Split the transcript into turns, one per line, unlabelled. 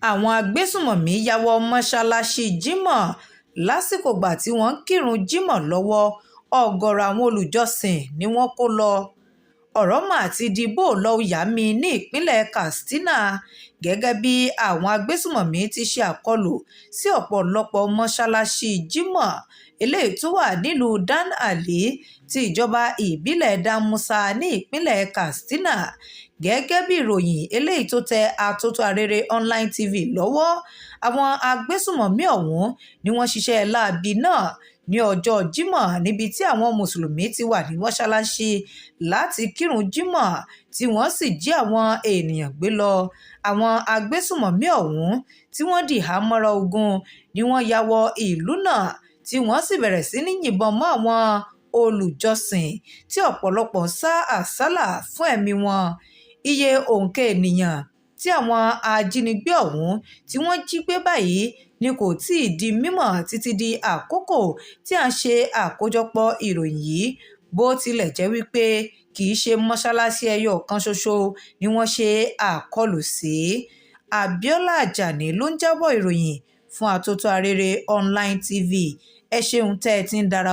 Àwọn agbésùnmọ̀mí ya wọ mọ́ṣáláṣí Jimoh lásìkò ìgbà tí wọ́n ń kírun Jimoh lọ́wọ́, ọ̀gọ̀ọ̀rọ̀ àwọn olùjọ́sìn ni wọ́n kó lọ. Ọ̀rọ̀ mà ti di bó-ò-lọ-ó-yá-mi ní ìpínlẹ̀ Katsina gẹ́gẹ́ bí àwọn agbésùnmọ̀mí ti ṣe àkọlù sí ọ̀pọ̀lọpọ̀ mọ́ṣáláṣí Jimoh eléyìí tó wà nílùú Dan Ali ti ìjọba ìbílẹ̀ Danmusa ní ìpínlẹ̀ Katsina. Gẹ́gẹ́ bí ìròyìn eléyìí tó tẹ Atótó Arére Online TV lọ́wọ́, àwọn agbésùnmọ̀mí ọ̀hún ni wọ́n ṣiṣẹ́ láabi náà ní ọjọ́ Jímọ̀ níbi tí àwọn mùsùlùmí ti wà ní mọ́ṣáláṣí láti kírun Jímọ̀ tí wọ́n sì jí àwọn ènìyàn gbé lọ. Àwọn agbésùnmọ̀mí ọ̀hún tí wọ́n dìhámọ́ra ogun ni wọ́n ya wọ ìlú náà tí wọ́n sì bẹ̀rẹ̀ sí ní yìnbọn mọ́ àwọn olùjọ́sìn tí ọ̀pọ̀lọpọ̀ ń sá àsálà fún ẹ̀mí wọn. Iye òǹkà ènìyàn tí àwọn ajínigbé ọ̀hún tí wọ́n jí gbé báyìí ni kò tí ì di mímọ̀ títí di àkókò tí à ń ṣe àkójọpọ̀ ìròyìn yìí, bó tilẹ̀ jẹ́ wípé kì í ṣe mọ́ṣáláṣí ẹyọ kan ṣoṣo ni wọ́n ṣe àkọlù sí. Abiola Ajani ló ń jábọ̀ ìròyìn fún Atótó Arére Online TV. Ẹ ṣeun tẹ́ ẹ ti ń darapọ̀.